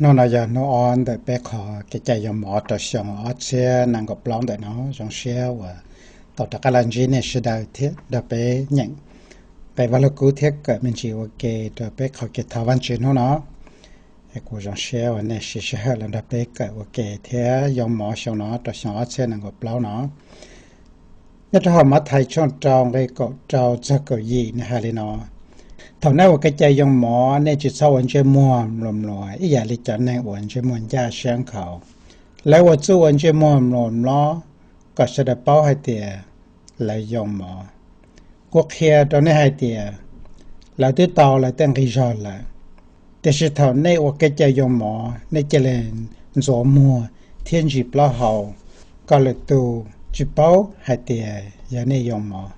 Hnub no yog hnub ob ntawm peb qhov kev cai yoo mov rau xyoo ob txhiab nees nkaum plaub ntawm no. Zoo siab uas tau rov qab los ntsib nej sawv daws thiab nrog peb nyeem nqe Vaj Lug Kub thiab kawm me ntsis ua ke rau peb qhov kev thov Vajtswv hnub no. Kuv zoo siab uas nej siv sij hawm los nrog peb kawm ua ke thiab yoo mov xyoo no rau xyoo ob txhiab nees nkaum plaub no. Nyob rau hauv Mathais tshooj rau nqe kaum rau txog kaum yim nws hais li no: Thaum nej ua kev cai yoo mov, nej tsis txhob ua ntsej muag mluas mluas ib yam li cov neeg uas ntsej muag ncaj siab nkhaus. Lawv ua txuj ua ntsej muag mluas mlob kom sawv daws paub hais tias lawv yoo mov. Kuv qhia rau nej hais tias lawv twb tau lawv tej nqi zog lawm. Tiam sis thaum nej ua kev cai yoo mov, nej cia li ntxuav muag thiab ntsis plaub hau, kom lwm tus tsis paub hais tias yog nej yoo mov.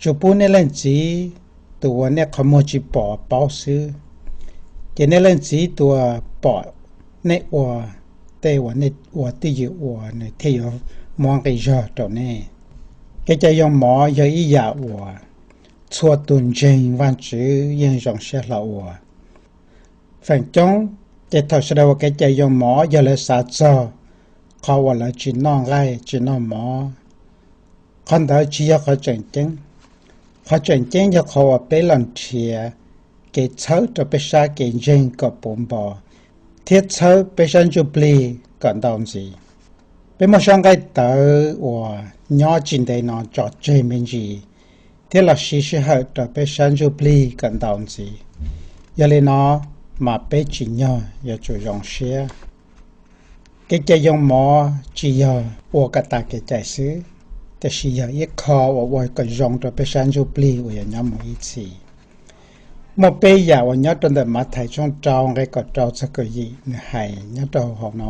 Tsuas pub nej leej Txiv tus uas nej qhov muag tsis pom paub xwb. Ces nej leej Txiv tus uas pom nej ua tej uas nej ua twj ywm ua, nws thiaj yuav muab nqi zog rau nej. Kev cai yoo mov yog ib yam uas txhua tus ntseeg Vajtswv yeej zoo siab hlo ua. Feem coob ces thaum sawv daws ua kev cai yoo mov, yog lawv xav txog qhov uas lawv tsis noj nqaij tsis noj mov, qhov ntawd tsis yog qhov tseem ceeb. Qhov tseem ceeb yog qhov uas peb los nrhiav kev txhawb rau peb sab kev ntseeg kom puv npo thiab txhawb peb sab ntsuj plig kom ntau ntxiv. Peb muab sab nqaij tawv uas nyob tsis ntev no tso tseg me ntsis thiab los siv sij hawm rau peb sab ntsuj plig kom ntau ntxiv. Yog li no mas peb tsim nyog yuav tsum zoo siab. Kev cai yoo mov tsis yog ua kom tas kev cai xwb, tiam sis yog ib qho uas ua kom zoo rau peb sab ntsuj plig uas yuav nyob mus ib txhis. Muaj peb yam uas nyob rau ntawm Mathais tshooj rau nqe kaum rau txog kaum yim nws hais nyob rau hauv no.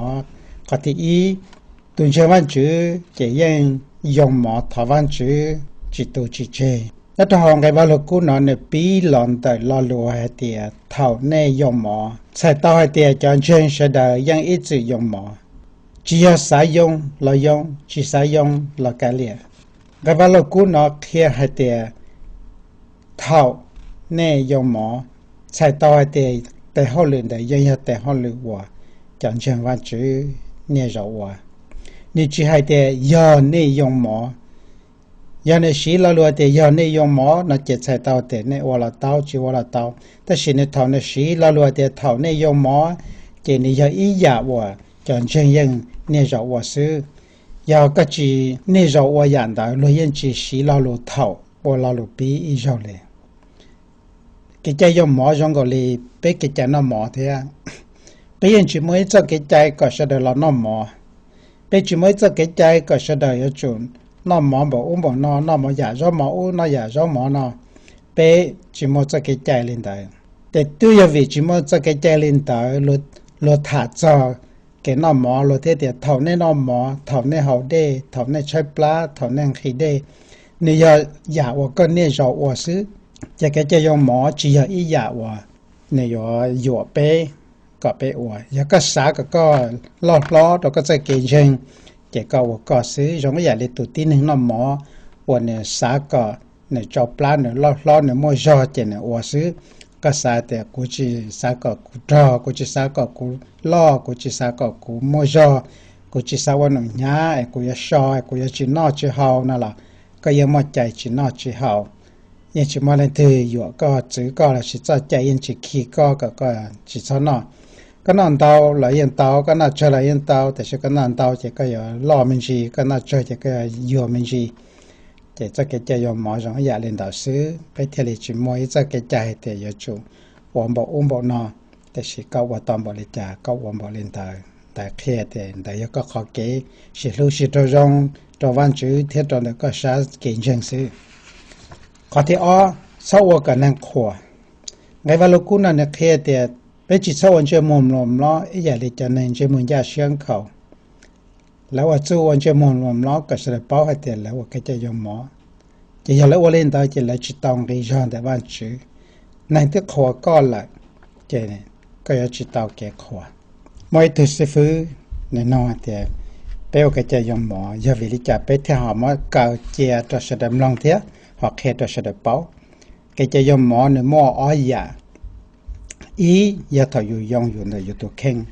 Qhov thib ib, tus ntseeg Vajtswv ces yeej yoo mov thov Vajtswv tsis tu tsis tseg. Nyob rau hauv nqe Vaj Lug Kub no nws pib los ntawm lo lus hais tias thaum nej yoo mov, txhais tau hais tias cov ntseeg sawv daws yeej ib txwm yoo mov, tsis yog xav yoo los yoo, tsis xav yoo los kav liam. Nqe Vaj Lug Kub no qhia hais tias thaum nej yoo mov, txhais tau hais tias tes hauj lwm ntawd yeej yog tes hauj lwm uas cov ntseeg Vajtswv niaj zaus ua. Nws tsis hais tias yog nej yoo mov. Yog nws siv lo lus tias yog nej yoo mov no ces txhais tau tias nej ua los tau, tsis ua los tau. Tab sis nws thaum nws siv lo lus tias thaum nej yoo mov, ces nws yog ib yam uas cov ntseeg yeej niaj zaus ua xwb. Yog koj tsis niaj zaus ua yam ntawd, luag yeej tsis siv lo lus thaum ua lo lus pib ib zaug li. Kev cai yoo mov zoo nkaus li peb kev cai noj mov thiab. Peb yeej tsis muaj ib txoj kev cai kom sawv daws los noj mov. Peb tsis muaj ib txoj kev cai kom sawv daws yuav tsum noj mov npaum ub npaum no, noj mov yam zaub mov ub, noj yam zaub mov no. Peb tsis muaj txoj kev cai li ntawd. Ces twb yog vim tsis muaj txoj kev cai li ntawd, luag tham txog kev noj mov, luag thiaj tias thaum nej noj mov, thaum nej haus dej, thaum nej tshaib plab, thaum nej nqhis dej, nws yog yam uas koj niaj zaus ua xwb. Ces kev cai yoo mov tsis yog ib yam uas nws yuav yuam peb kom peb ua. Yog koj xav kom koj loj hlob rau koj txoj kev ntseeg, ces koj ua koj xwb. Zoo ib yam li tus tib neeg noj mov uas nws xav kom nws tsau plab, nws loj hlob, nws muaj zog ces nws ua xwb. Koj xav tias kuv tsis xav kom kuv rog, kuv tsis xav kom kuv loj, kuv tsis xav kom kuv muaj zog, kuv tsis xav ua nom hnyav es kuv yuav so es kuv yuav tsis noj tsis haus no los koj yeej muaj cai tsis noj tsis haus. Yeej tsis muaj leej twg yuam koj, txwv koj lossis txoj cai yeej tsis khi koj kom koj tsis txhob noj. Koj noj ntau los yeej tau, koj noj tsawg los yeej tau, tiam sis koj noj ntau ces koj yuav loj me ntsis, koj noj tsawg ces koj yuav yuag me ntsis. Ces txoj kev cai yoo mov zoo ib yam li ntawd xwb, peb thiaj li tsis muaj ib txoj kev cai hais tias yuav tsum ua npaum ub npaum no, tiam sis koj ua tau npaum li cas koj ua npaum li ntawd. Ntawd qhia tias ntawd yog koj qhov kev sib hlub sib raug zoo rau Vajtswv thiab rau ntawm koj sab kev ntseeg xwb. Qhov thib ob, txhob ua kom neeg qhuas. Nqe Vaj Lug Kub no nws qhia tias peb tsis txhob ua ntsej muag mluas mlob ib yam li cov neeg ntsej muag ncaj siab nkhaus. Lawv ua txuj ua ntsej muag mluas mlob kom sawv daws paub hais tias lawv ua kev cai yoo mov. Ces yog lawv ua li ntawd ces lawv tsis tau nqi zog ntawm Vajtswv. Neeg twb qhuas koj lawm, ces koj yuav tsis tau kev qhuas. Muaj ib tug xib fwb nws nug hais tias peb ua kev cai yoo mov yog vim li cas peb thiaj ho muab kaw cia rau sawv daws mloog thiab ho qhia rau sawv daws paub. Kev cai yoo mov nws muaj ob yam. Ib yog thaum yus yoo yus ntawm yus tus kheej,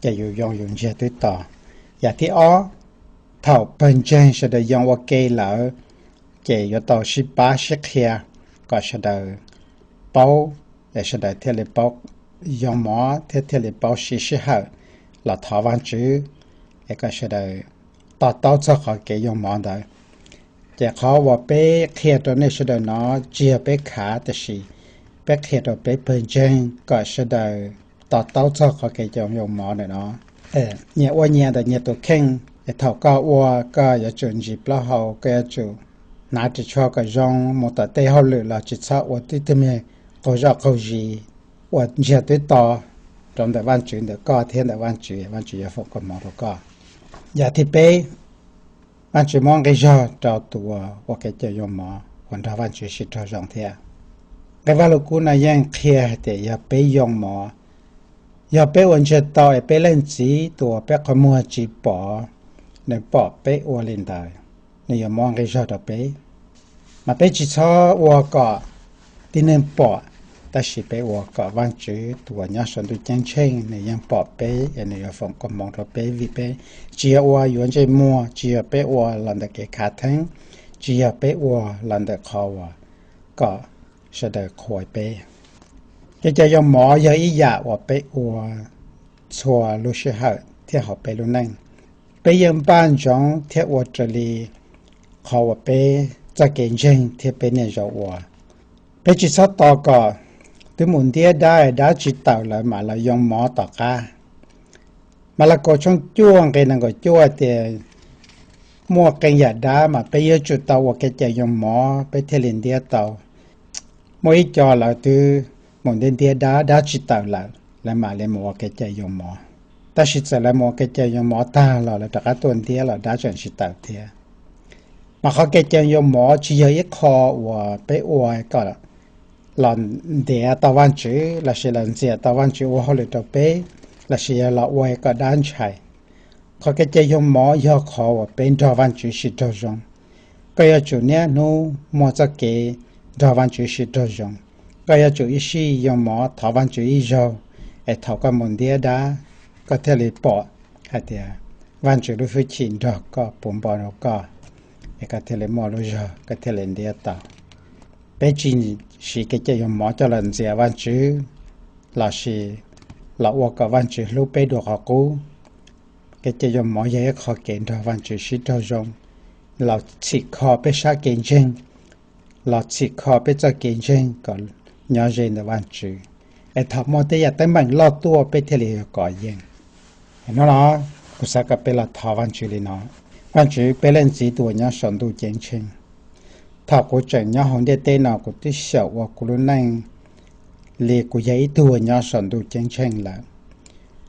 ces yus yoo yus ntsiag twb to. Yam thib ob, thaum pawg ntseeg sawv daws yoo ua ke lawm, ces yuav tau sib pab sib qhia kom sawv daws paub, es sawv daws thiaj li paub yoo mov thiab thiaj li paub siv sij hawm los thov Vajtswv, es kom sawv daws to taub txog qhov kev yoo mov ntawd. Ces qhov uas peb qhia rau nej sawv daws no tsis yog peb khav, tiam sis peb qhia rau peb pawg ntseeg kom sawv daws to taub txog qhov kev cai yoo mov ntawm no. Nyias ua nyias ntawm nyias tus kheej, es thaum koj ua, koj yuav tsum ntsis plaub hau, koj yuav tsum hnav ris tsho kom zoo, mus tom tej hauj lwm los tsis txhob ua tib tug me qaug zoj qaug zis, ua ntsiag twb to rau ntawm Vajtswv, ntawm koj thiab ntawm Vajtswv, Vajtswv yuav foom koob hmoov rau koj. Yam thib peb, Vajtswv muab nqi zog rau tus uas ua kev cai yoo mov uas nrog Vajtswv sib raug zoo thiab. Nqe Vajluskub no yeej qhia hais tias yog peb yoo mov, yog peb ua ntsiag to es peb leej txiv tus uas peb qhov muag tsis pom, nws pom peb ua li ntawd, nws yuav muab nqi zog rau peb. Mas peb tsis txhob ua kom tib neeg pom, tab sis peb ua kom Vajtswv tus uas nyob saum ntuj ceeb tsheej nws yeej pom peb, es nws yuav foom koob hmoov rau peb, vim peb tsis yog ua yuav ntsej muag, tsis yog peb ua los ntawm kev khav theeb, tsis yog peb ua los ntawm qhov uas kom sawv daws qhuas peb. Kev cai yoo mov yog ib yam uas peb ua txhua lub sij hawm thiab hauv peb lub neej. Peb yeej npaj ntsoov thiab ua raws li qhov uas peb txoj kev ntseeg thiab peb niaj zaus ua. Peb tsis txhob tos kom twb mus ntiab dab, dab tsis tawm lawm mam los yoo mov tom qab. Malakaus tshooj cuaj nqe nees nkaum cuaj tias, muaj qee yam dab mas peb yuav tsum tau ua kev cai yoo mov peb thiaj li ntiab tau. Muaj ib co lawv twb mus ntiab ntiab dab, dab tsis tawm lawm, lawv mam li mus ua kev cai yoo mov. Tab sis txawm lawv mus ua kev cai yoo mov tag los lawv rov qab tuaj ntiab los dab tseem tsis tawm thiab. Mas qhov kev cai yoo mov tsis yog ib qho uas peb ua kom los ntiav tau Vajtswv lossis los ntxias tau Vajtswv ua hauj lwm rau peb, lossis yog los ua kom dab ntshai. Qhov kev cai yoo mov yog qhov uas peb nrog Vajtswv sib raug zoo. Koj yuav tsum niaj hnub muaj txoj kev nrog Vajtswv sib raug zoo. Koj yuav tsum ib sij yoo mov thov Vajtswv ib zaug, es thaum koj mus ntiab dab, koj thiaj li pom hais tias Vajtswv lub hwj chim nrog koj puv npo rau koj, es koj thiaj li muaj lub zog koj thiaj li ntiab tau. Peb tsis siv kev cai yoo mov coj los ntxias Vajtswv lossis los ua kom Vajtswv hlub peb dua qhov qub. Kev cai yoo mov yog ib qho kev nrog Vajtswv sib raug zoo, los txhim kho peb sab kev ntseeg, los txhim kho peb txoj kev ntseeg kom nyob ze ntawm Vajtswv, es thaum muaj tej yam teeb meem loj tuaj peb thiaj li yuav kov yeej. Hnub no kuv xav kom peb los thov Vajtswv li no: Vajtswv, peb Leej Txiv tus uas nyob saum ntuj ceeb tsheej, thaum kuv tseem nyob hauv ntiaj teb no kuv twb xyaum ua kuv lub neej li kuv yog ib tug uas nyob saum ntuj ceeb tsheej lawm.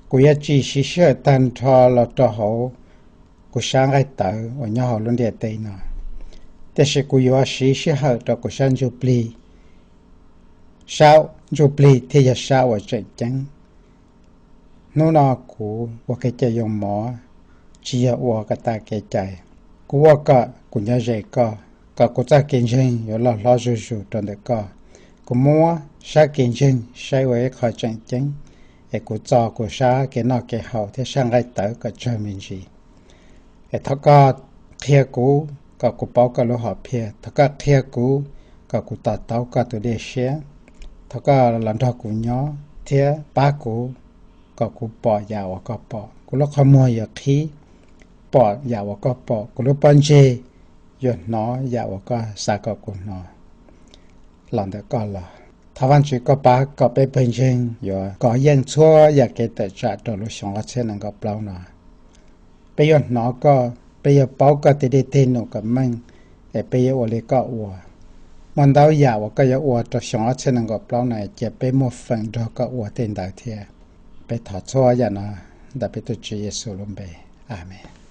Kuv yuav tsis siv sij hawm tag nrho los rau hauv kuv sab nqaij tawv uas nyob hauv lub ntiaj teb no, tiam sis kuv yuav siv sij hawm rau kuv sab ntsuj plig, sab ntsuj plig thiaj yog sab uas tseem ceeb. Hnub no kuv ua kev cai yoo mov, tsis yog ua kom tas kev cai. Kuv ua kom kuv nyob ze koj, kom kuv txoj kev ntseeg yuav loj hlob zuj zus rau ntawm koj. Kuv muab sab kev ntseeg saib ua ib qho tseem ceeb, es kuv txo kuv sab kev noj kev haus thiab sab nqaij tawv kom tsawg me ntsis. Es thov koj qhia kuv kom kuv paub koj lub hom phiaj, thov koj qhia kuv kom kuv to taub koj tus dej siab. Thov koj los nrog kuv nyob thiab pab kuv kom kuv pom yam uas koj pom. Kuv lub qhov muag yuav qhib pom yam uas koj pom, kuv lub pob ntseg yuav hnov yam uas koj xav kom kuv hnov los ntawm koj los. Thov Vajtswv koj pab kom peb pawg ntseeg yuav kov yeej txhua yam kev tawm tsam rau lub xyoo ob txhiab nees nkaum plaub no. Peb yuav hnov koj, peb yuav paub koj tej dej tej num kom meej, es peb yuav ua li koj ua. Muaj ntau yam uas koj yuav ua rau xyoo ob txhiab nees nkaum plaub no, cia peb muaj feem nrog koj ua tej ntawd thiab. Peb thov txhua yam no ntawm peb tus Tswv Yexus lub npe, Amees.